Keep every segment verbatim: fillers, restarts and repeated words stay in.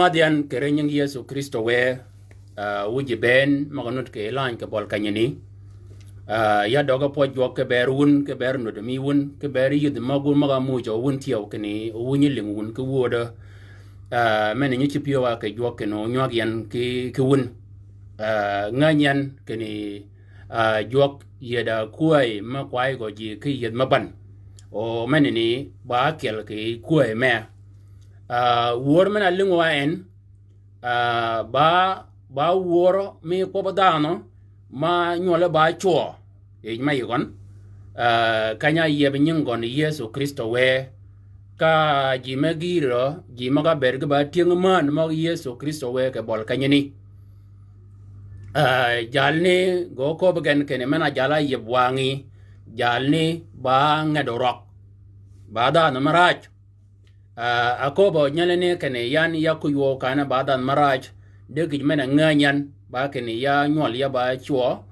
Madh yan kì ri nying Yëso Krïstø wë, ah, wu ji bënn møg-a nud kì lany kì bøl kenyani. Ah, ya døg-a pwøj jwøk ki bër wun, ki bër nudd mi wun, ki bër yïdh møg wun møg-a muuj o wun thyew kinni, o wu nyi lïng wun ki wödø. Ah, men-a nyi cï pyëwa kì jwøk kinni, o nywag yan ki, ki wun. Ah, ngäny yan kinni, ah, jwøk yïdh-a kwäy me kwayi gø ji ki yïdh me ban. O men-a ni ba ákyel kì kwäy me. Ah, wör men-a lïngø wa en, ah, ba, ba wör mi kwøbbi dhanhø ma nywøle ba cwøø. Yij me yï gøn. Ah, keny-a áyeb nying gøn Yëso Krïstø wë. Ka ji me gïrø, ji møg-a bëëd ki ba tyëng männ møg Yëso Krïstø wë kì bøl kenyani. Ah, jalni gø köbbi gen kinni men-a jal-a áyeb wangí, jalni ba ngedø røg. Ba dhanhø me rac. Ah, aköbø nyelani kinni yan ya kuywøw kanni ba dhanhø me rac, de gïj men-a ngäny yan, ba kinni ya nywøl ya ba cwøø,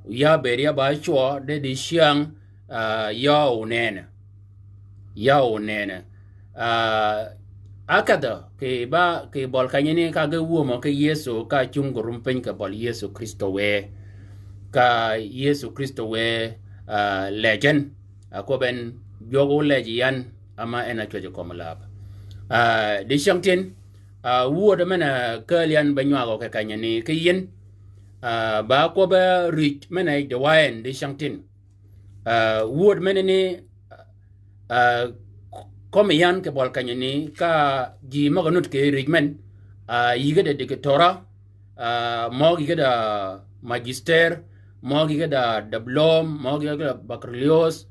ya bëëd ya ba cwøø, de dicyäng, ah, ya onënø. Ya onënø. Ah, ákedhø kì ba, kì bøl kenyani ka ge wömø ki Yëso ka cung gø rum piny kì bøl Yëso Krïstø wë. Ka Yëso Krïstø wë, ah, lejji en. Aköbbi en jwøk ólejji yan, ama en a cwäjji kömi läb. Ah, dicyängtïn, ah, wödø men-a kääl yan be nywagø kì kenyani ki yïn. Ah, ba kwøbbi rïj men-a yij di wa en dicyängtïn. Ah, wöd menani, ah, kömi yan kì bøl kenyani ka ji møg-a nud kì rïj men, ah, yïge da dikitøra, ah, møg yïge da magister, møg yïge da diplom, møg yïge da baccalaureus,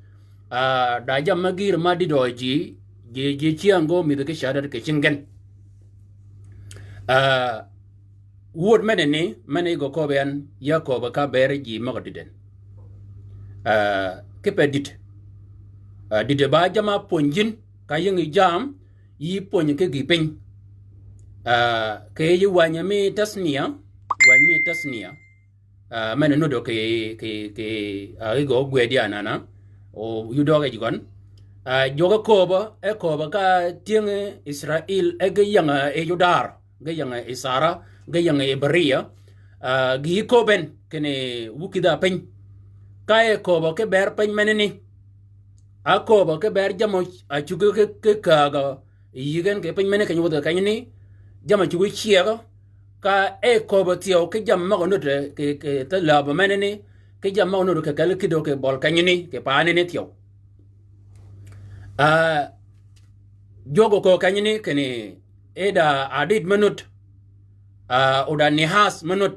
ah, da jammì me gïr ma dïdø ji, ji, ji cyäng gø mïdhi ki shahadad kì cingi gen. Ah, wöd menani, men-a yï gø köbbi yan, ya köbbi ka bëëd ji møg-a dïd en. Ah, kipe dïd. Ah, dïd ba jamm-a pwönyi yïn, ka yïngi jam, yï pwönyi ki gïï piny. Ah, kì yij wänyi mi tasniya, wänyi mi tasniya. Ah, men-a nudø kì, kì, kì, ah, yï gø gwëd ya nana. O, yudø ge ji gøn. Ah, jwøk e köbbi, e köbbi ka tyëng Israil, e ge ying-a yij odar. Ge ying-a Isara, ge ying-a Ibriya. Ah, gï köbbi en, kinni wu kïdhi-a piny. Ka e köbbi ki bër piny menani. Aköbbi ki bër jamm-a cuggi ki, ki kägø, yï gen kì piny menani keny wudh kì kenyani, jamm-a cuggi cyegø, ka e köbbi thyew ki jamm-a møg-a nud kì, kì, kì läbø menani, ki jamm-a møg-a nud kì kelli kïdø kì bøl kenyani, kì paanani thyew. Ah, jwøk oköög kenyani kinni, e da adïd me nud, ah, o da nihas me nud,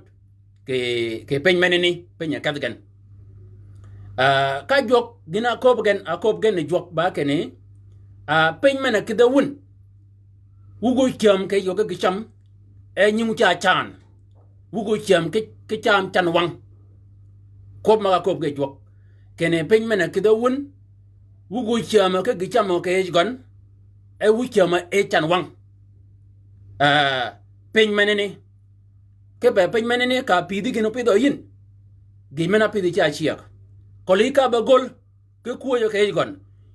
kì, kì piny menani, piny-a kedhi gen. Ah, ka jwøk gïn-a köbbi gen, a köbbi gen ni jwøk ba kinni, ah, piny men-a kïdhi wun. Wu gø cyäm kì yij gø ki gï cam, e nyingu ca can. Wu gø cyäm ki, ki cam can wang. Köbbi møg-a köbbi ge jwøk. Kinni piny men-a kïdhi wun, wu gø cyäm ki gï cam kì yij gøn, e wu cyäm e can wang. Ah, piny menani. Kipe piny menani ka pïdhi gïn opïdhø yïn. Gïj men-a pïdhi ca cyeg. Køli ka be göl, ki kwöjø kì yij gøn.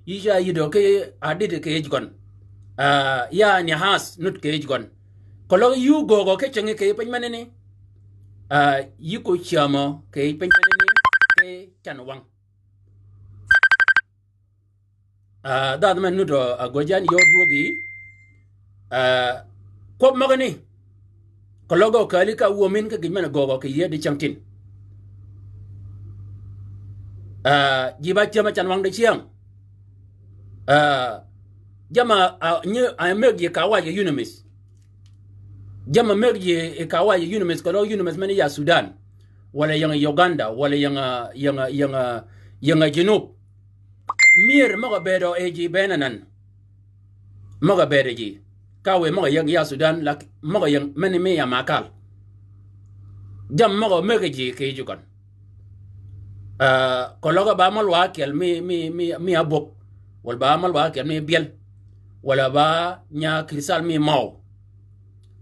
Yï ca yïdø ki adïd kì yij gøn. Ah, ya nihas nud kì yij gøn. Keløg yï ógöögø ki cingi kì piny menani. Ah, yï ko cyämø kì piny menani, ki can wang. Ah, dhadh men nudø, ah, gø jan yod dwøgi. Ah, kwøb møgani. Keløg gø kali ka wuö min ki gïj men-a göögø kì yie dicyängtïn. Ah, ji ba cyäm-a can wang dicyäng. Ah, jamm-a, ah, nyi, ah, mëggi ka waj yi UNMISS. Jamm-a mëggi ka waj yi UNMISS, keløg UNMISS men-a ya Sudan. Walà ying-a Uganda, walà ying-a, ying-a, ying-a, ying-a Junub. Myër møg-a bëëdø e ji bënn anan. Møg-a bëëdø ji. Ka wë møg-a ying ya Sudan, lak-, møg-a ying men mi ya Makal. Jamm møg-a mëggi ji kì yij gøn. Ah, keløg ba møl wa ákyel mi, mi, mi, mi Abwög. Walà ba møl wa ákyel mi Byel. Walà ba nya Kirsal mi Møw.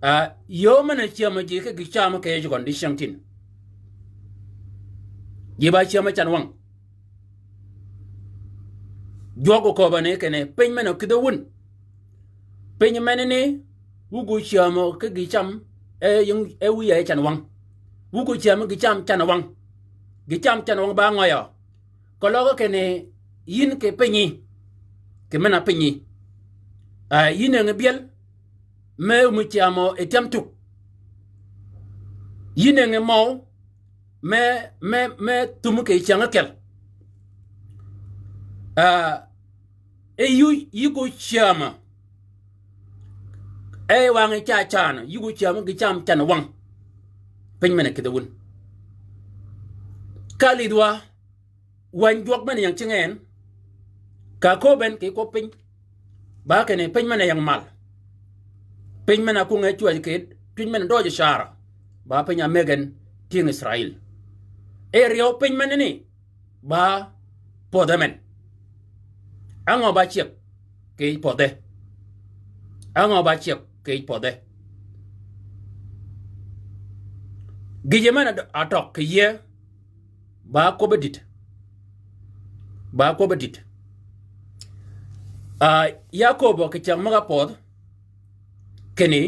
Ah, yöö men-a cyämø ji ki gï cam kì yij gøn dicyängtïn. Ji ba cyäm-a can wang. Jwøk oköbani kinni, piny men-a kïdhi wun. Piny menani, Wug ócyämø ki gï cam, e yïng, e wïya yi canwang. Wug ócyämø gï cam canwang. Gï cam canwang ba ngøyø. Keløg kinni yïn kì pinyi. Kì men-a pinyi. A, yïn e ngi byel. Me ómï cyämø yi tyam tug. Yïn e ngi møw. Me, me, me thum kì cyäng ákyel. A, e yï, yï go cyämø. E wang yi ca can, yï go cyämø gï cam canwang. Piny men-a kïdhi wun. Ka lidh wa, wäny jwøk men-a ying cinge en. Ka köbben kì kwøb piny. Ba kinni piny men-a ying mal. Piny men-a kwøng-a cwäj kì, piny men-a døøj carø. Ba piny-a mëggen tyëng Israil. E ryew piny menani, ba pödhe men. Á ngø ba cyëg kì yij pödhe? Á ngø ba cyëg kì yij pödhe? Gïjø men-a dø-, atøg kì yie, ba kwøbbe dït. Ba kwøbbe dït. A, ya köbbø kì cyäng møg-a pödh, kinni,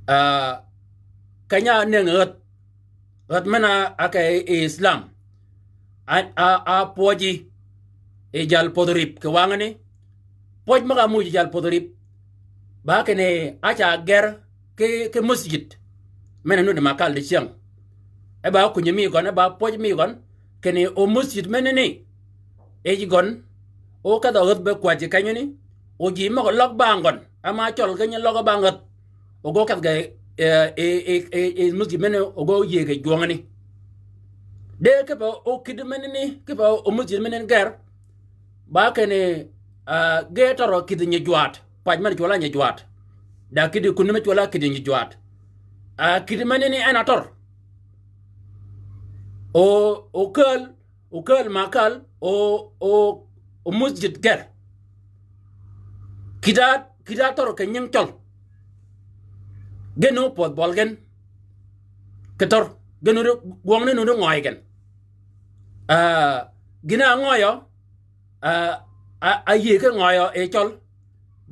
a, keny-a nëngi ghäth, ghäth men-a áke yi Islam. A, a, a pwøji yi jal pödh rïp kì wangani. Pwøj møg-a muuj yi jal pödh rïp. Ba kinni áca ger ki, ki musjid. Men-a nuti ma kal dicyäng. E ba kunyi mi gøn, e ba pwøj mi gøn. Kinni o musjid menani. Yij gøn. O kedh-a ghäth be kwäjji kenyani. O ji møg-a løg bang gøn. Ama cøl ki nyi løg bang ghäth. O gø kedh ge, e, e, e, e, e, musjid men-a o gø yie kì jwøngani. De kipe o kïdhi menani, kipe o musjid menani ger. Ba kinni, a, ge tøro kïdhi nyi jwaat. Paj men-a cwøl-a nyi jwaat. Da kïdhi kunni me cwøl-a kïdhi nyi jwaat. A, kïdhi menani en atør. O, o käl, o käl ma käl, o, o, o musjid ger. Kïdhi-a, kïdhi-a tøro kì nying cøl. Gen o pwødh bøl gen. Kì tør. Gen o gwøng ni nuti ngøy gen. A, gïn-a ngøyø, a, a, a yie ki ngøyø yi cøl.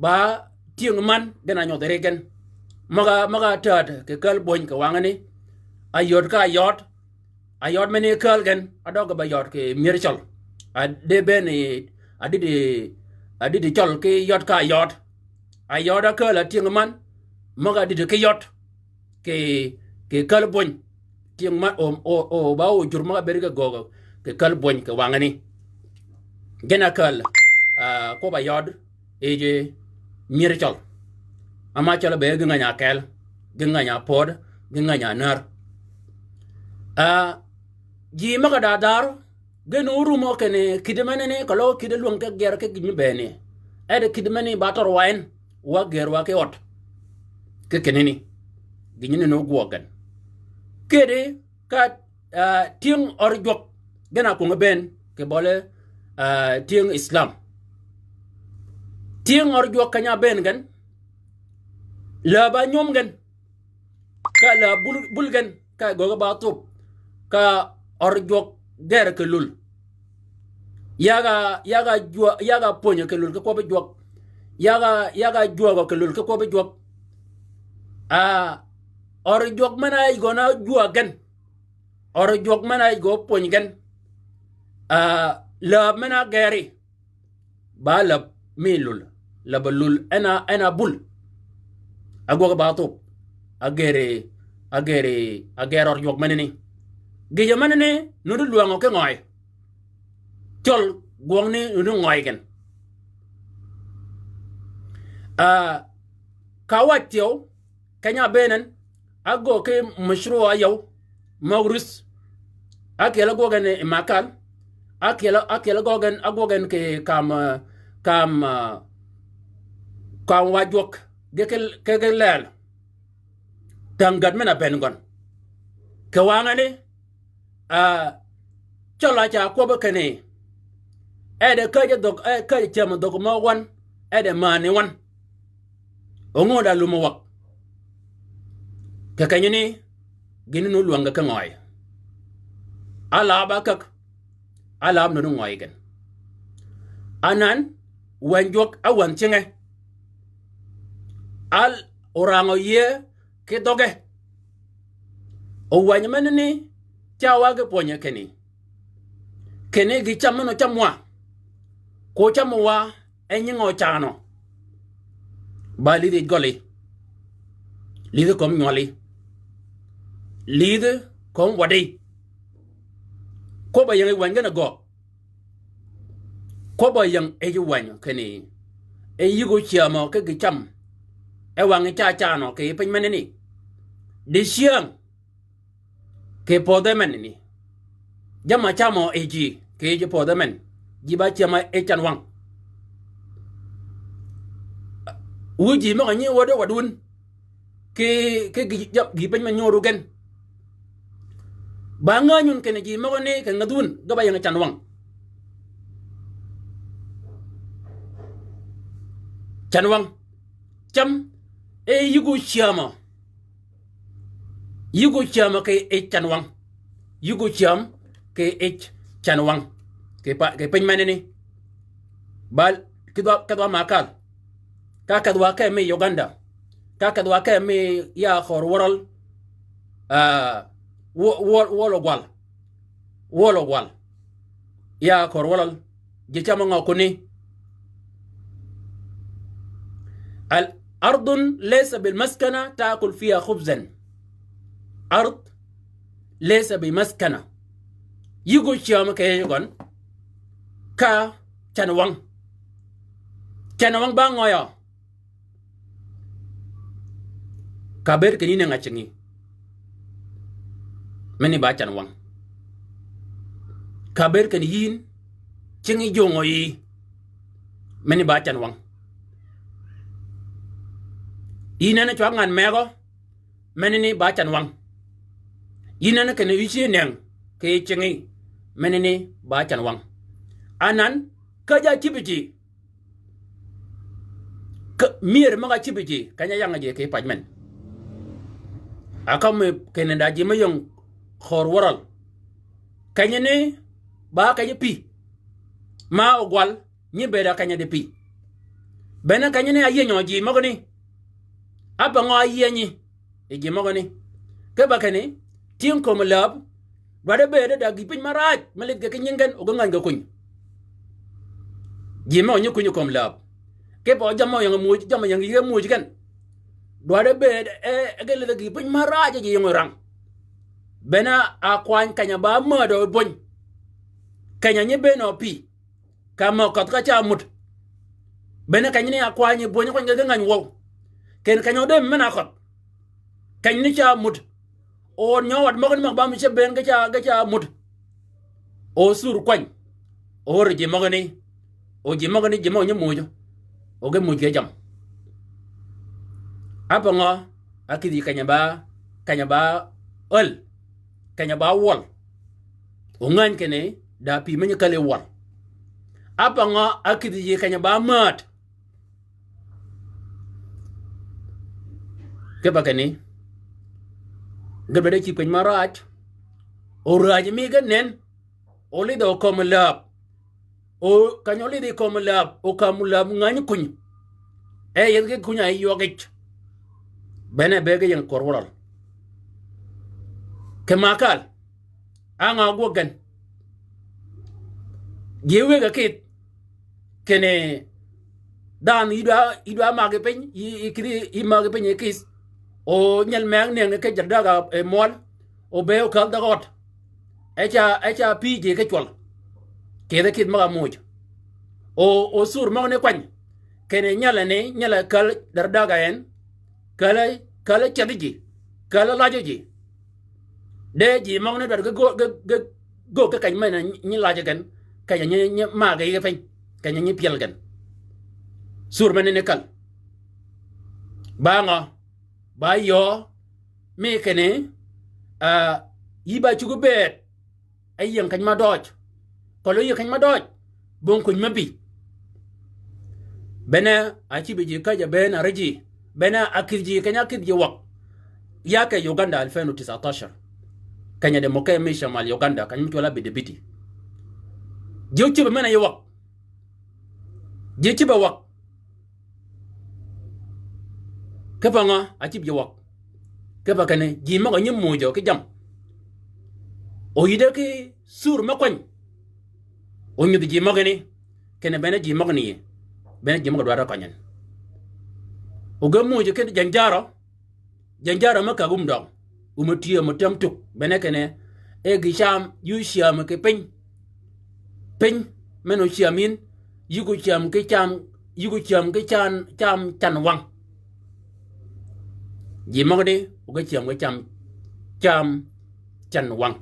Ba tyëng man gen-a nyodh ri gen. Møg-a, møg-a tääd kì käl bwöny kì wangani. A yöd ka yød. A yød meni käl gen, a døg ba yød kì myër cøl. A de ben yi, a dïdï, a dïdï cøl ki yød ka yød. A yød a käl a tyëng man, møg-a dïdï ki yød. Kì, kì käl bwöny. Tyëng man, o, o, o, ba o jur møg-a bëëd kì göög, kì käl bwöny kì wangani. Gen a käl, a, kwøb-a yød, yij myër cøl. Ama cøl be gi ngäny-a keel, gi ngäny-a pödh, gi ngäny-a när. A, ji møg-a da dhar, gen orumø kinni kïdhi menani, keløg kïdhi lwäng ki ger ki gïny bëëni. Ede kïdhi meni ba tør wa en, wa ger wa ki ød. Ki kinni ni. Gïny ni nogwøg gen. Kedi, ka, a, tyëng ør jwøk gen-a kwøng-a bëën kì bøli, a, tyëng Islam. Tyëng ør jwøk keny-a bëën gen, lääb-a nywøm gen, ka lääb bul, bul gen, ka göggi ba thub, ka ør jwøk ger kì lul. Yaga, yaga jwø-, yaga pwönyø kì lul ki kwøbbi jwøk. Yaga, yaga jwøgø kì lul ki kwøbbi jwøk. A, ør jwøk men-a yij gøn-a jwøg gen. Ør jwøk men-a yij gø pwöny gen. A, lääb men-a geri. Ba lääb mi lul. Lääb lul en a, en a bul. Agwøg ba thub. Ageri, ageri, ager ør jwøk menani. Gïjø menani, nuti lwängø ki ngøy. Cøl gwøngni nuti ngøy gen. A, ka wa thyew, keny-a bëënen, agöög ki møcrua yøw, møg rïth, ákyel agwøg en yi makal, ákyel, ákyel agøøg en, agwøg en kì kam, kam, kam wa jwøk, ge ki, ki, ki leel. Tang gat men-a bëën gøn. Kì wangani, a, cøl-a ca kwøbbi kinni. Ede käjji dhøg, e, käjji cäm dhøg mø wan. Ede männi wan. Ongo da lumø wäg. Kì kenyani, gïn ni nulwäng ki ngøy. Alab akäg. Alab nuti ngøy gen. Anan, wänyi jwøk, a wänyi cinge. Al, orangø yie ki dhøgge. Owänyi menani, ca wa ge pwönyi kinni, kinni gï cam men-a ocam wa, ko cam wa, e nyinge ocanø. Ba lïdhi gøli. Lïdhi kömi nywali. Lïdhi kömi wadi. Kwøbb-a ying yi wäny gen-a gø. Kwøbb-a ying yi wäny kinni, e yïg ocyämø ki gï cam, e wangi ca canø kì yij piny menani. Dicyäng, kì pödhe menani, jamm-a camø yi ji kì yij pödhe men, ji ba cyäm yi canwang. Wu ji møg-a nyi wäd wadwun, ki, ki gï, ja, gï piny me nyöödu gen. Ba ngänyun kinni ji møgani kì ngädhun ge ba ying canwang. Canwang. Cam, e yïg ocyämø. Yïg ocyämø kì yij canwang. Yïg ocyäm kì yij canwang. Kì pa, kì piny menani. Bal, kedhwa, kedhwa makal. Ka kedhwa ke mi Uganda. Ka kedhwa ke mi ya kor wøral. Ah, wø-, wø-, wøl ogwal. Wøl ogwal. Ya kor wøral. Ji cam ngø kuni. Al-, أرض ليس بمسكنة تأكل فيها خبزا. أرض ليس بمسكنة. Yïg ocyämø kì yij gøn. Ka canwang. Canwang ba ngø yø. Ka bëëd kinni yïn e nga cingi. Meni ba canwang. Ka bëëd kinni yïn cingi jongø yi. Meni ba canwang. Yïn en cwag ngan megø. Menani ba canwang. Yïn en kinni yï cineng kì cingi. Menani ba canwang. Anan, ka ja cïbi ji. Ka, myër møg-a cïbi ji, keny-a yangø ji kì pac men. A kømmi kinni da ji me ying kor wøral. Kenyani, ba keny-a pï. Ma ogwal, nyi bëëd a keny-a di pï. Bene kenyani a yienyi ji møgani. A pa ngø a yienyi yi ji møgani. Ki ba kinni, tyëng kömi läb, dwaddi bëëd da gï piny maraaj, me lidh ge ki nying gen, o ge ngäny ge kuny. Ji mø nyi kuny kömi läb. Ki pa jammì ying muuj, jammì ying yïge muuj gen. Dwaddi bëëd, e, e ge lidh gï piny maraaj ji ying orang. Bene a kwany keny-a ba määdø bwöny. Keny-a nyi bëën o pï. Ka mø kødh ka ca mut. Bene kenyani a kwany bwöny kwany ge ge ngäny wøw. Ken keny-a odem men-a kødh. Kenyani ca mut. O nyø wat møgani møg ba mi ce bëën ge ca, ge ca mut. O sur kwany. O ri ji møgani. O ji møgani ji møg nyi muuj. O ge muuj ge jam. A pa ngø, a kïdhi keny-a ba, keny-a ba äl. Keny-a ba wøl. O ngäny kinni, da pï me nyi käl yi wøl. A pa ngø a kïdhi ji keny-a ba määd. Ki ba kinni, ge bede cïb keny maraaj. O rääj mi ge nen. O lidh o kömi läb. O keny-a o lidh yi kömi läb, o kömi läb ngäny kuny. E yethi ge kuny a ywøg yij. Bene be ge ying kor wøral. Kì makal. A ngø gwøg gen. Ji wëgg-a kïdh. Kinni dhanhø yï dwa, yï dwa magi piny, yï, yï kïdhi, yï magi piny yi kïdh. O nyel meng nëngi ki jardäg-a, e, mwøl. O be o käl dhøg ød. E ca, e ca pï ji ki cwøl. Kïdhi kïdh møg-a muuj. O, o sur møgani kwany. Kinni nyelani, nyel-a käl dardäg-a en. Käl-a, käl-a cedhi ji. Käl-a lajø ji. De ji møgani dwaddi ge gö, ge, ge gö ki keny men-a nyi lajø gen. Keny-a nyi, nyi magi ge piny. Keny-a nyi pyel gen. Sur menani käl. Ba ngø. Ba yöö, mi kinni, ah, yï ba cuggi bëëd, e yieng keny ma døøj. Kelø yieng keny ma døøj, bong kuny me bï. Bene, a cïbi ji käjj-a bëën a ri ji. Bene, a kïdhi ji keny-a kïdhi ji wäg. Ya ke Uganda ألفين وتسعتاشر. Keny-a di mø ke mi Shamal Uganda, keny mi cwøl-a Bidibidi. Ji ócïb men-a yi wäg. Ji cïb-a wäg. Kipe ngø? Acïb ji wøg. Kipe kinni ji møg-a nyi muuj-a ki jammì. Oyïdde ki thur me kwany. Onyudhi ji møgani, kinni bene ji møgani yï. Bene ji møg-a dwarri køny en. O ge muuj-a kinni jeng jarø. Jeng jarø me kag wum døng. Wum-a tye me tem tug. Bene kinni, e gï cam, yï cyäm kì piny. Piny, men-a cyäm yïn, yï gø cyäm ki cam, yï gø cyäm ki cam, cam can wang. Ji møgani, o ge cyäm ki cam, cam can wang.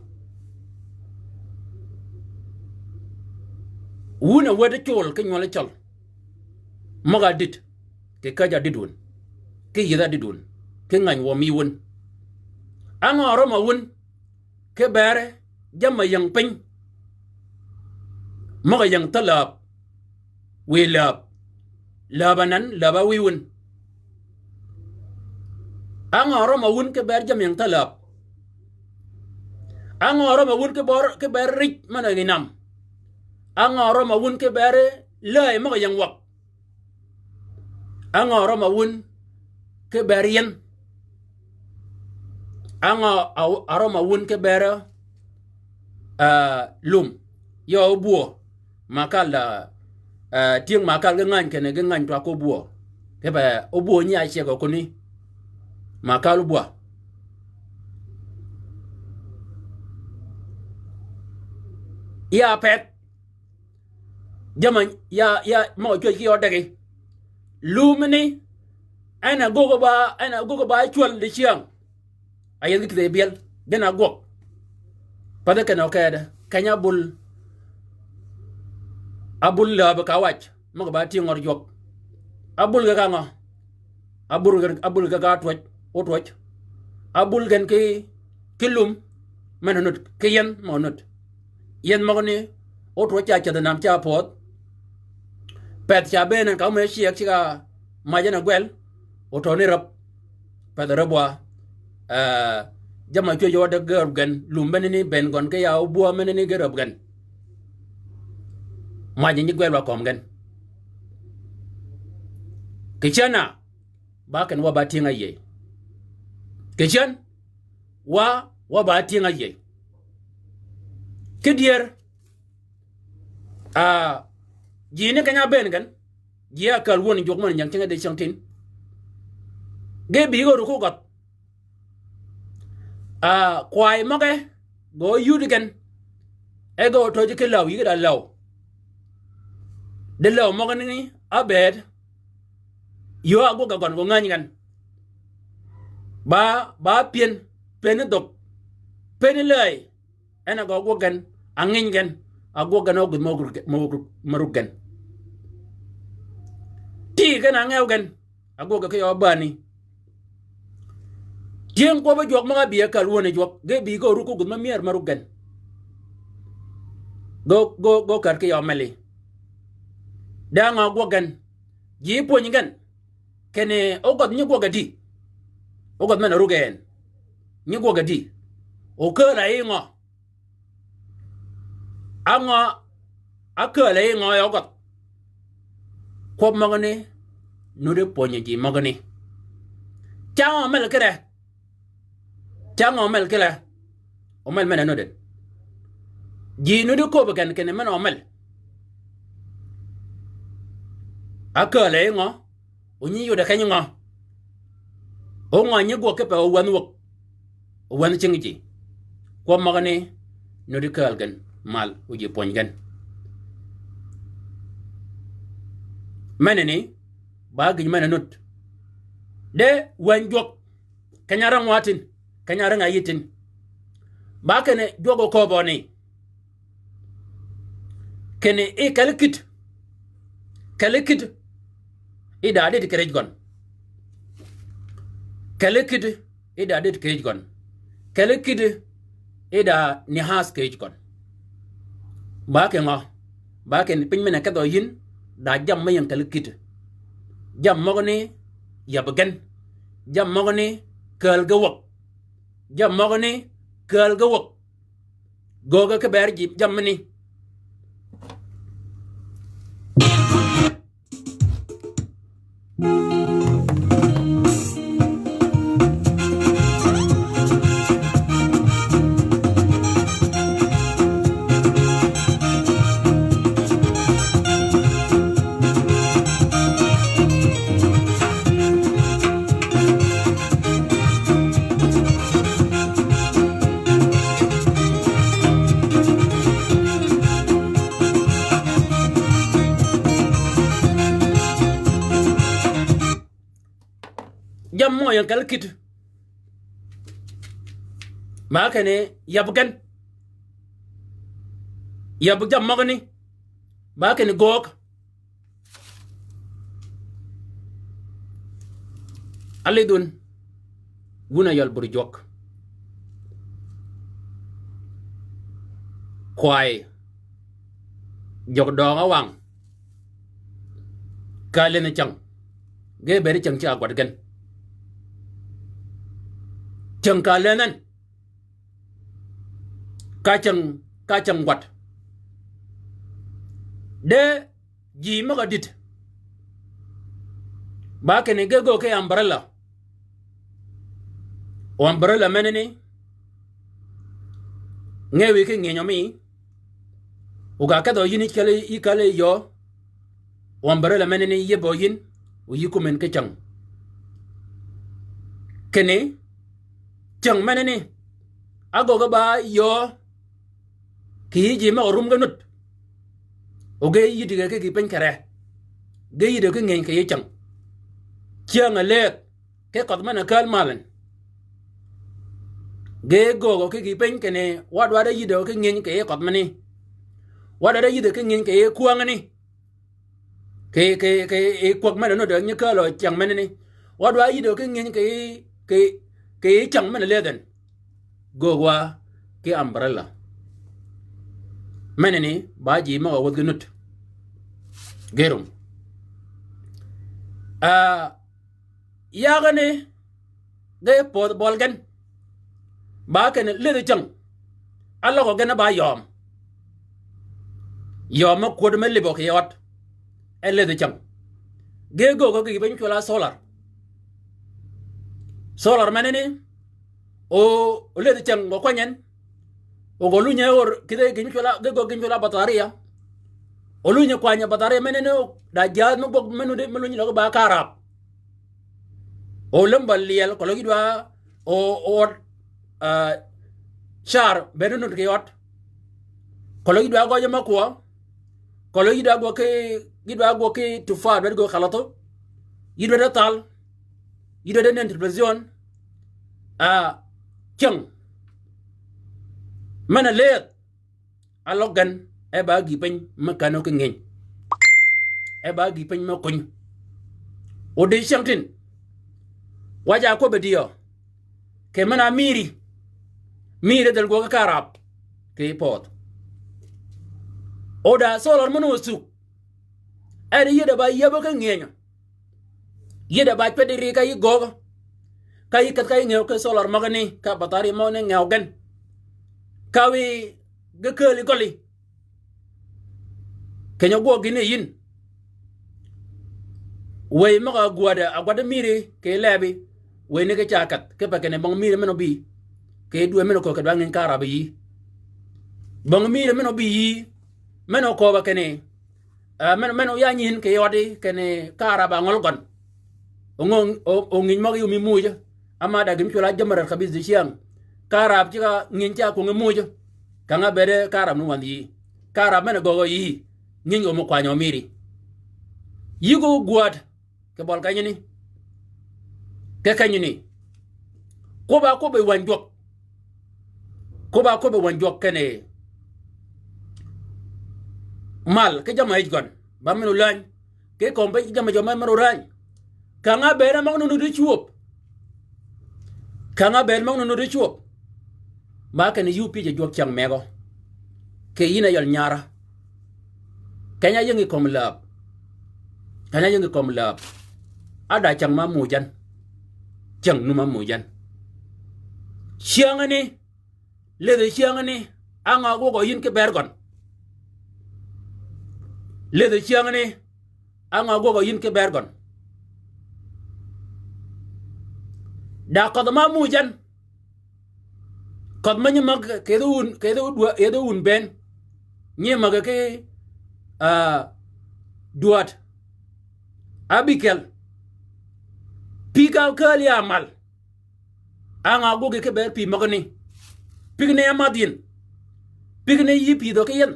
Wun a wädi col ki nywøl cøl. Møg-a dït, kì käjj-a dït wun. Kì yïdh-a dït wun. Kì ngäny wø mi wun. Á ngø rømø wun, ki beri jammì ying piny. Møg-a ying thä läb. Wiy läb. Läb anan, läb-a wiy wun. Á ngø rømø wun ki beri jammì ying thä läb. Á ngø rømø wun ki beri, ki beri rij men-a ying yi nam. Á ngø rømø wun ki beri läy møg-a ying wøg. Á ngø rømø wun ki beri yien. Á ngø a, a rømø wun ki beri, eh, lum. Yø óbwö. Makal da, eh, tyëng makal ge ngäny kinni ge ngäny twag óbwö. Kipe óbwö nyi a ceg-a kuni. Makal óbwö. Ya peth. Jammì ya, ya møg-a cwäj ki yø degi. Lumani, en a göggi ba, en a göggi ba cwäl dicyäng. A yeth ki kïdhi byel, gen a gwøg. Pathi kinni okedø, keny-a ábul, ábul läbi ka wac, møg-a ba tyëng ngø jwøk. Ábul ge ka ngø? Ábul gen, ábul gen ka twøj, ótwøj. Ábul gen ki, ki lum, men-a nud, ki yien mø nud. Yien møgani, ótwøj ca cädhi nam ca pödh. Peth ca bëën en ka me cyëg ceg-a mac en a gwel, otø ni räb. Peth räb wa, eh, jammì cwäj wa deg ge räb gen, lum menani bëën gøn ki ya óbwö menani ge räb gen. Mac nyi gwel wa kömi gen. Kì cän-a, ba kinni wa ba tyëng-a yïëy. Kì cän, wa, wa ba tyëng-a yïëy. Ki dyër, ah, ji ni keny-a bëën gen, ji a kääl wööni jwøk men-a nyäng cing-a di cing tin. Ge bï ge ruk ki gødh. Ah, kwaay møge, gø yud gen, e gø tøj ki läw, yï ge da läw. Di läw møgani, ábëëd, yöö agwøg-a gøn gø ngäny gen. Ba, ba pyën, pyën dhøg, pyën läy, en a gø agwøg gen, a nginy gen, agwøg gen ógudh mø ruk, mø ruk, mø ruk gen. Ti gen a ngew gen, agwøg ki yø bäni. Tyëng kwøbbi jwøk møg-a bï a kääl wööni jwøk, ge bï gø ruk ógudh mø myër mø ruk gen. Gø, gø, gø kär ki yø meli. Da ngø agwøg gen, ji pwönyi gen, kinni ógødh nyi gwøg-a dï. Ógødh men-a ruk en. Nyi gwøg-a dï. Okääl-a yi ngø. Á ngø, akääl-a yi ngø yi ógødh. Kwøb møgani, nuddi pwönyi ji møgani. Cang omel kire. Cang omel kire. Omel men-a nuddi. Ji nuddi köbbi gen kinni men-a omel. Akääl-a yi ngø. O nyi yudde keny ngø? O ngø nyi gwøg kipe o wänhi wäg? O wänhi cing ji. Kwøb møgani nuddi kääl gen mal o ji pwönyi gen. Menani, ba gïj men-a nud. De wänyi jwøk. Keny-a räng wa tin. Keny-a räng-a yï tin. Ba kinni jwøk oköbbø ni. Kinni i kelli kïddi. Kelli kïddi. I da dït kì rij gøn. Kelli kïddi. I da dït kì rij gøn. Kelli kïddi. I da nihas kì rij gøn. Ba kì ngø? Ba kinni piny men-a kedhø yïn, da jammì me ying kelli kïddi. Jammì møgani yab gen. Jammì møgani kääl ge wäg. Jammì møgani kääl ge wäg. Gööge ki ber ji jammani. Ying kel kït. Ba kinni yab gen. Yab jammì møgani. Ba kinni göög. Alidh wun. Wun a yøl bur jwøk. Kway. Jøg døøg-a wang. Ka lënhi cäng. Ge bëëd cäng ci a gwad gen. Cäng ka lënhøn. Ka cäng, ka cäng gwad. De ji møg-a dït. Ba kinni ge göög ki umbrella. Umbrella menani. Ngewi ki nginyø mi. O ga kedhø yïn yi kali, yi kali yöö. Umbrella menani yïbø yïn, o yï kumin ki cäng. Kinni, cäng menani, agöggi ba yöö, kì yï ji møg-a rum ge nud. O ge yïddi ge ki gï piny kere. Ge yïddi ki nginy kì yï cäng. Cyäng a lëëth, ki kødh men-a kääl malin. Ge göögø ki gï piny kinni, wa dwaddi yïddi ki nginy kì yï kødh meni. Wa dwaddi yïddi ki nginy kì yï kwängani. Kì, kì, kì, kì kwäg men-a nudd nyi kääl-a cyäng menani. Wa dwaddi yïddi ki nginy kì, kì, kì cäng men-a lëëdhøn. Göög wa ki umbrella. Menani, ba ji møg-a wädhi nudd. Gerum. Ah, yagani, ge pödh bøl gen. Ba kinni lëdhi cäng. Aløgø gen ba yöm. Yöm mø kwödd me libø kì yød. E lëdhi cäng. Ge göögø kì gï piny cwøl-a solar. Solar menani. O, o lëdhi cäng gø kwany en. O gø lunyi ör kidhe gïn cwøl-a, ge göög gïn cwøl-a bataria. O lunyi kwany bataria menani o da jaaz me gwøg me nuti me lunyi løg ba karab. O lëmbal lyel, keløg yï dwa, o, o, ah, car, bene nud kì yød. Keløg yï dwa gøjø me kwø. Keløg yï dwa gwøg ki, yï dwa gwøg ki tufar, bene gwøg kalatho. Yï dwa de thal. Yï dwa de nen televison. Ah, cäng. Men-a lëëth. Aløg gen, e ba gï piny me känø ki nginy. E ba gï piny me kuny. O di cyäng tin. Wa ja kwøbbi diö. Kì men-a mïri. Mïri dhäl gwøg ki karab. Kì pödh. O da solar men-a ósuk. En yïddi ba yäbø ki nginyø. Yïddi ba cweddi ri ka yï göögø. Ka yï kedh ka yï ngew ki solar møgani, ka bataria møgani ngew gen. Ka wiy ge kääli gølli. Keny-a gwøg gïn yi yïn. Wëy møg-a gwäddi, a gwaddi mïri kì lebi. Wëy ni ki ca kedh, kipe kinni bong mïri men-a óbï. Kì dwëy men-a kööb kì dwa nginy karab yï. Bong mïri men-a óbï yï. Men-a kööb kinni. Ah, men, men-a ya nyïn kì yødi, kinni karab a ngøl gøn. Ong'öng, o, o nginy møg-a yï ómi muuj. Ama da gïn cwøl-a jamarat kabith dicyäng. Karab ceg-a nginy ceg-a kwöngi muuj. Kang-a bëëde karab ni wandh yï. Karab men-a göögø yï. Nginy gø mø kwany-a mïri. Yï gø gwäd. Kì bøl kenyani. Kì kenyani. Kwøbb-a kwøbbi wänyi jwøk. Kwøbb-a kwøbbi wänyi jwøk kinni. Mal, ki jamm-a yij gøn. Ba men-a ólääny. Ki kömi bënn ki jamm-a jø me men-a órääny. Kang-a bëëd møgani nuti cwöb. Kang-a bëëd møgani nuti cwöb. Ma kinni yï ópïje jwøk cyäng megø. Kì yïn a yøl nyara. Keny-a yïngi kömi läb. Keny-a yïngi kömi läb. A da cyäng ma muuj yan. Cyäng nu ma muuj yan. Cyängani. Lëdhi cyängani. Á ngø gwøgø yïn ki ber gøn. Lëdhi cyängani. Á ngø gwøgø yïn ki ber gøn. Da kødh ma muuj yan. Kødh ma nyi mäg kedhi wun, kedhi wun dwa, kedhi wun bënn. Nyi mäg ki, ah, dwäd. Abikel. Pïg-a kääl ya mal. Á ngø gwøggi ki ber pïg møgani. Pïg ni ámadh yïn. Pïg ni yï pïdhø ki yïn.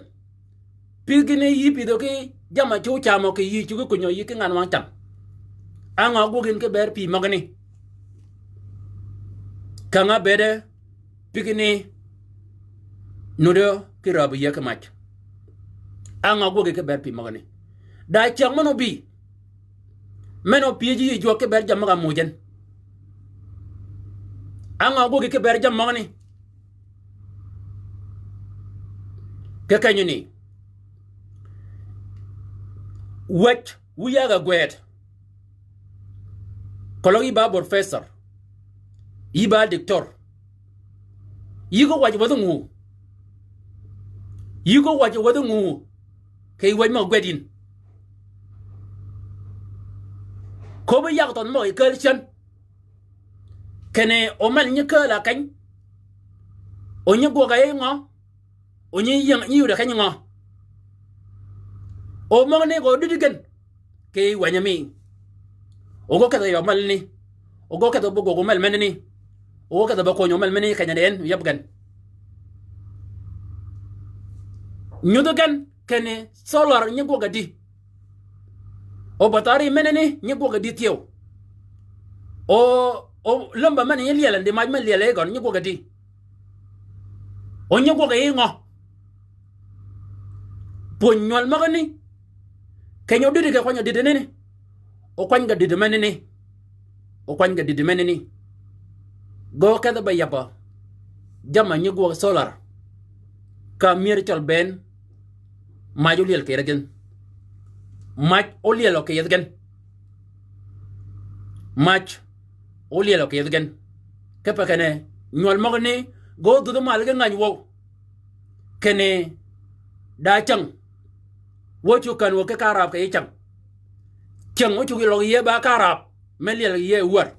Pïg ni yï pïdhø ki jamm-a cuggi camø kì yï cuggi kunyø yï ki ngan wang cam. Á ngø gwøggi yïn ki ber pïg møgani. Käng-a bëëde pï kinni nuti ki rääbø yïe ki mac. Á ngø gwøggi ki bëëd pï møgani? Da cyäng men obï, men opyëj yï jwøk ki bëëd jammì møg-a muuj en. Á ngø gwøggi ki bëëd jammì møgani? Ki kenyi ni, wäj wu yag-a gwed. Keløg yï ba professor, yï ba doctor. Yï ko waj wäthi nguu? Yï ko waj wäthi nguu? Kì yij wäj møg-a gwed yïn. Köbbi yag thønh møg-a yi kääl cän. Kinni o mel nyi kääl-a keny. O nyi gwøg-a yi ngø? O nyi ying, nyi yud-a keny ngø? O møgani gø dïdï gen. Kì yij wänyi mi. O gø kedh-a yø mel ni. O gø kedh-a bø gwøg o mel men ni. O gø kedh-a bø köny o mel men ni keny-a di en yab gen. Nyudhi gen kinni solar nyi gwøg-a dï. O batari meneni nyi gwøg-a dï thyew. O, o lumba men nyi lyel en di mac men lyel e gøn nyi gwøg-a dï. O nyi gwøg-a yi ngø? Pwöny nywøl møgani. Keny-a odïdï ge kwany-a dïdï nini. O kwany ga dïdï meneni. O kwany ga dïdï meneni. Gø kedh-a be yabbø jamm-a nyi gwøg solar. Ka myër cøl bënn, mac ólyel kì yethi gen. Mac ólyelø kì yethi gen. Mac ólyelø kì yethi gen. Kipe kinni nywøl møgani gø dhudhi mal ki ngäny wøw. Kinni da cyäng. Wø cuggi kän wø ki karab kì yij cyäng. Cyäng ócuggi løg yïe ba karab. Me lyel yïe wäär.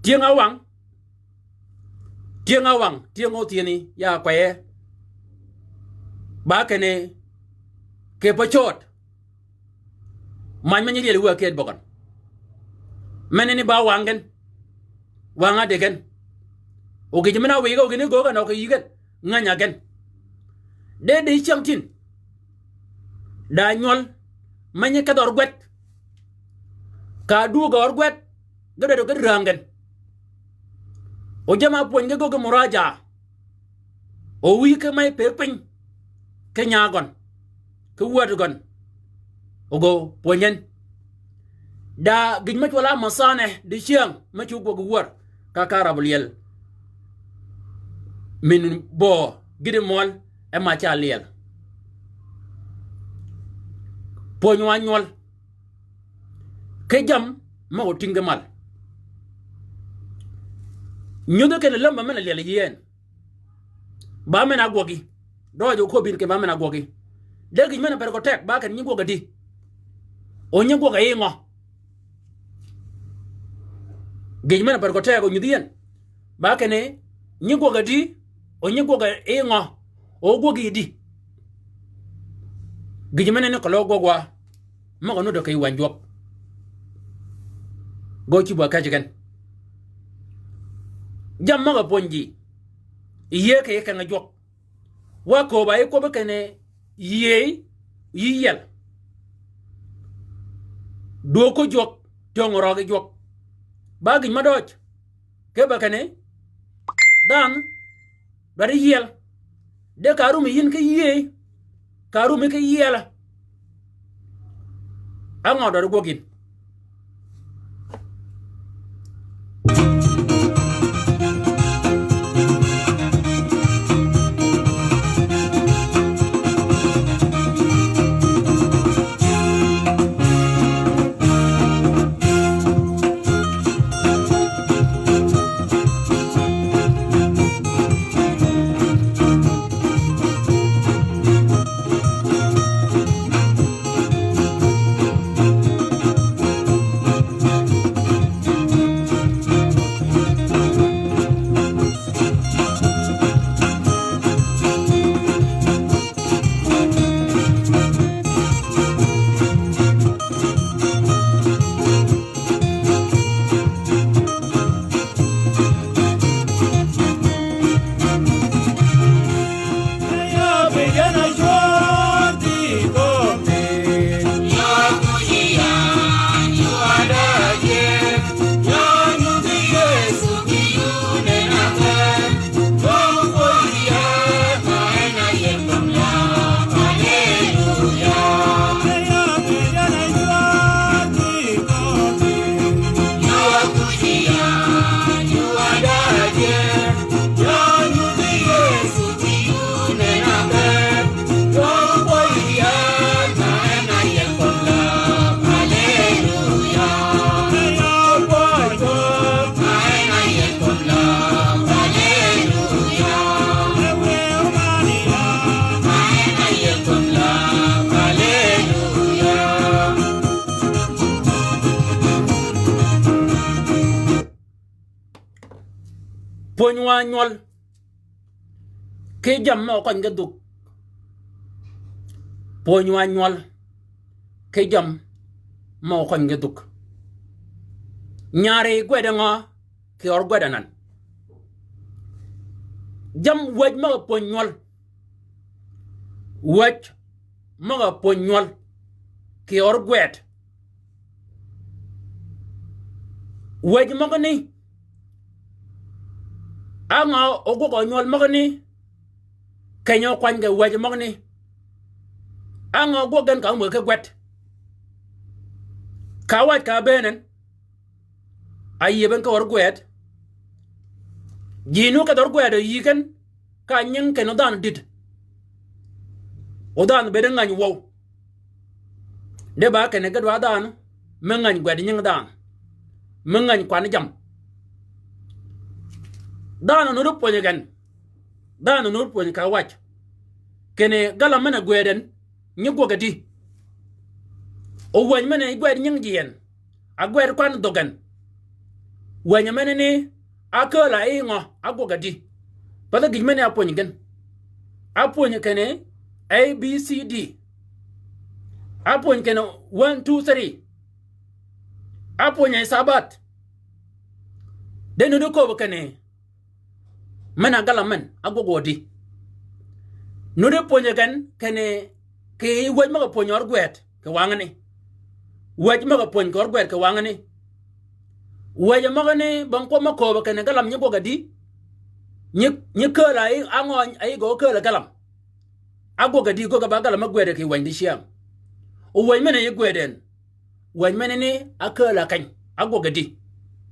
Tyëng-a wang. Tyëng-a wang, tyëng-a óthyëni, ya kweye. Ba kinni, kì pa cööd. Mac me nyi lyel wäär ked bøgøn. Meneni ba wang gen. Wang-a di gen. O gïj men-a wïge o gïn-a göög a nø kì yï gen. Ngäny-a gen. De di cyäng tin. Da nywøl. Me nyi kedh ør gwed. Ka dwöög ør gwed. Ge dwaddi ki rääng gen. O jamm-a pwöny ge göggi muraja. O wïy ki mey pëgg piny. Ki nya gøn. Ki wäd gøn. O gø pwöny en. Da gïj me cwøl-a mø thanne dicyäng me cuggi gwøg wäär. Ka karab lyel. Min böö gïti møl e mac-a lyel. Pwönywa nywøl. Ki jammì møg-a otïng ge mal. Nyudhi kinni lämbø men-a lyel yï en. Ba men-a ágwøggi. Døøj o köbbi yïn kinni ba men-a ágwøggi. De gïj men-a per gø teg ba kinni nyi gwøg-a dï. O nyi gwøg-a yi ngø? Gïj men-a per gø teg o nyudhi yï en. Ba kinni nyi gwøg-a dï, o nyi gwøg-a yi ngø? O gwøggi yi dï. Gïj meneni keløg gwøg wa. Møg-a nuti kì yij wänyi jwøk. Gø cïb wa käjji gen. Jammì møg-a pwönyi ji. Yïëy kì yij keng-a jwøk. Wa kööb-a yi kwøbbi kinni yïëy, yï yiel. Dwöög ko jwøk, työng røøg yi jwøk. Ba gïj me døøj. Kipe kinni, dhanhø, dwaddi yiel. De ka rumi yïn ki yïëy, ka rumi ki yiel. Á ngø dwaddi gwøg yïn? Pwönywa nywøl ki jammì møg-a køny ge dhuk. Pwönywa nywøl ki jammì møg-a køny ge dhuk. Nyari gwed ngø kì ør gwed anan? Jammì wäj møg-a pwöny nywøl. Wäj møg-a pwöny nywøl kì ør gwed. Wäj møgani, á ngø ógwøg nywøl møgani, keny-a ókwany ge wäj møgani? Á ngø ógwøg gen ka ámwäg ki gwed? Ka áwaj ka ábëën en, áyïëb en ki ør gwed. Ji nu kedh ør gwed yï gen, ka nying kenni odhanhø dïd. Odhanhø bëëd ngäny wøw. De ba kinni ge dwadh dhanhø me ngäny gwed nying dhanhø, me ngäny kwan jammì. Dhanhø nuti pwönyi gen, dhanhø nuti pwönyi ka waj kinni galam men-a ágwëëd en nyi gwøg adi. O wäny men-a gwed nying ji en, ágwed kwan dhøg en. Wäny menani ákääl-a yi ngø, ágwøg adi? Pathi gïj men-a ápwönyi gen. Ápwönyi kinni A B C D. Ápwönyi kinni one two three. Ápwönyi yi sabath. De nuti kööb kinni men-a galam men ágwøg adi? Nuti pwönyi gen kinni kì wäj møg-a pwönyi ør gwed kì wangani. Wäj møg-a pwönyi kì ør gwed kì wangani. Wäj møgani bong kwøb mø kööb kinni galam nyi gwøg adi? Nyi, nyi kääl-a yi, á ngø a yï gø kääl-a galam? Ágwøg adi göggi ba galam ágwëëd kì wäny dicyäng? O wäny men-a yï gwëëd en, wäny menani ákääl-a keny, ágwøg adi?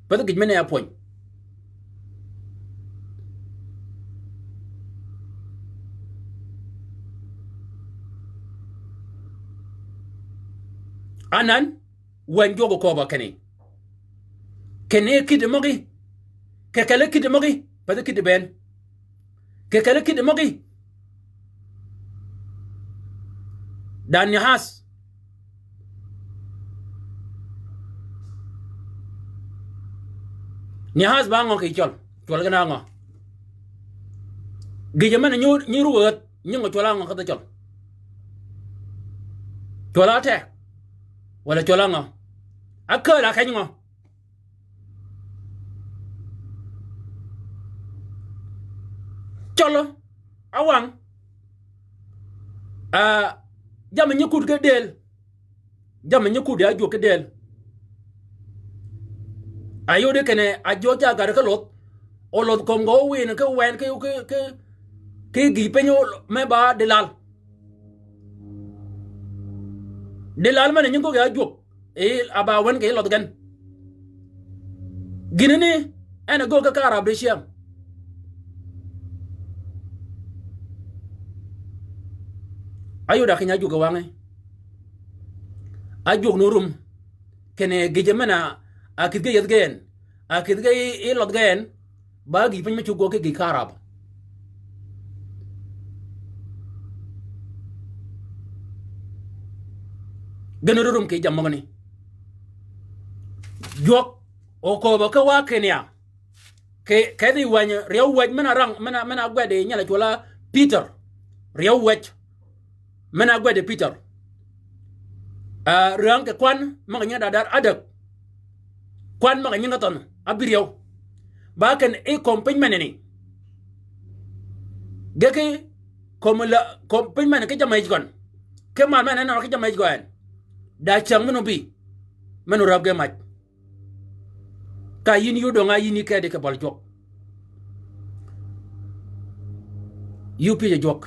Pathi gïj men-a ápwöny. Anan, wäny jwøk okööbø kinni, kinni kïddi møgí, kì kelli kïddi møgí, pathi kïddi bënn. Kì kelli kïddi møgí. Da nyahas. Nyahas ba ngø kì cøl? Cwøl gen a ngø? Gïjø men-a nyi, nyi ruwädh, nying-a cwøl a ngø kedhi cøl? Cwøl a teg, walà cwøl a ngø? Ákääl-a keny ngø? Cøl, áwang. Ah, jammì nyi kud ki dël. Jammì nyi kud ya ájwøk ki dël. Ayodi kinni ajwøk ca gad ki lodh. O lodh kömi gø ówïn ki wen ki, ki, ki, ki gïï piny o, me ba dilal. Dilal men-a nyi göggi ya ájwøk. Yi a ba wen kì lodh gen. Gïnani en a göög ki ka Arab dicyäng. Áyod a keny-a ájwøk yi wangí. Ájwøk ni rum. Kinni gïjø men-a, a kïdhi ge yeth gen, a kïdhi ge yi, yi lodh gen. Ba gïï piny me cuggi ki gïï ka Arab. Gen rum kì jammì møgani. Jwøk okööbø ki wa kinni ya. Kì, kedhi wäny, ryeew wäj men-a rang, men-a, men-a gwed yi nyel a cwøl a Pïtør. Ryeew wäj men-a gwed yi Pïtør. Ah, räng kì kwan møg-a nyingi da dar ádäg. Kwan møg-a nyingi thønh ábïryew. Ba kinni yi kömi piny menani. Ge ki kömi la, kömi piny men ki jammì yij gøn. Ki mal men-a nø ki jammì yij gøn. Da cyäng men-a óbï. Men-a órab ge mac. Ka yïn yudøng-a yïn yï kedi kì bøl jwøk. Yï ópyëj a jwøk.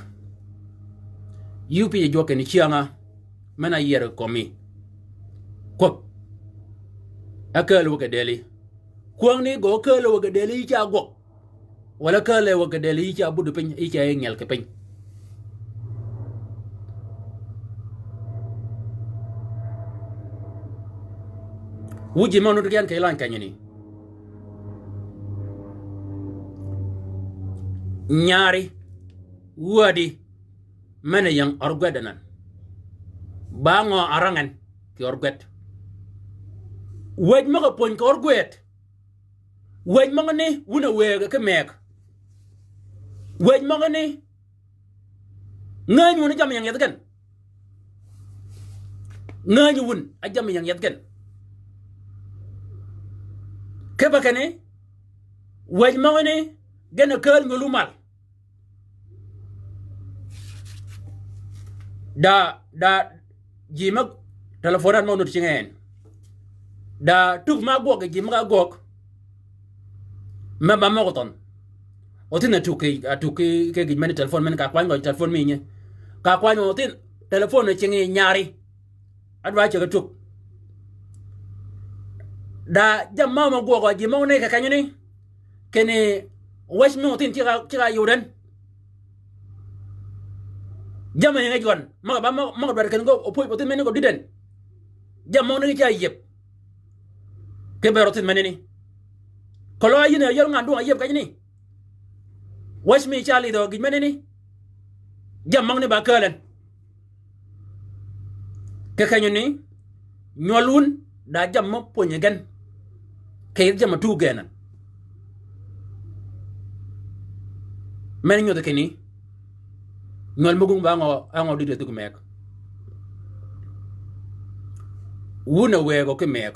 Yï ópyëj a jwøk kinni cyäng-a men-a áyïër kömi. Kwøb. Ákääl wëggi dëli. Kwäng ni gø ákääl wëggi dëli yï ca gwøg. Walà ákääl wëggi dëli yï ca buti piny, yï ca ngyel kì piny. Wu ji mø nut gen kì lany kenyani. Nyari, wädi, men-a ying ør gwed anan. Ba ngø a rang en kì ør gwed? Wäj møg-a pwöny kì ør gwed. Wëj møgani wun a wëëgø ki mëëg. Wëj møgani ngänyi wun a jammì ying yethi gen. Ngänyi wun a jammì ying yethi gen. Kipe kinni, wëj møgani gen a kääl nywøl wu mal. Da, da, ji me telefon an me onut cinge en. Da tug me agwøg ji me ka gwøg. Me ba møg thønh. Othin a tug ki, a tug ki, ki gïj meni telefon meni ka kwany gø telefon mi nyi. Ka kwany othin telefon cingi nyari. Adwa ceg atug. Da jammì me gwøg ji me onut ke kenyani. Kinni wëj mi othin ceg a, ceg a yuden. Jammì ying e jwøn. Møg-a ba møg-a, møg-a dwaddi kinni gø opwöj othin meni gø dïden. Jammì møgani ca yïëb. Ki ber othin menani. Keløg a yïn a yel ngan dwøng a yïëb kenyani. Wëj mi ca lidhø gïj menani. Jammì møgani ba kääl en. Ki kenyani, nywøl wun, da jammì me pwönyi gen. Kì yij jammì tug gen an. Men nyodhi kinni, nywøl møgum ba ngø, a ngø dïddi thug mëëg. Wun a wëëgø ki mëëg.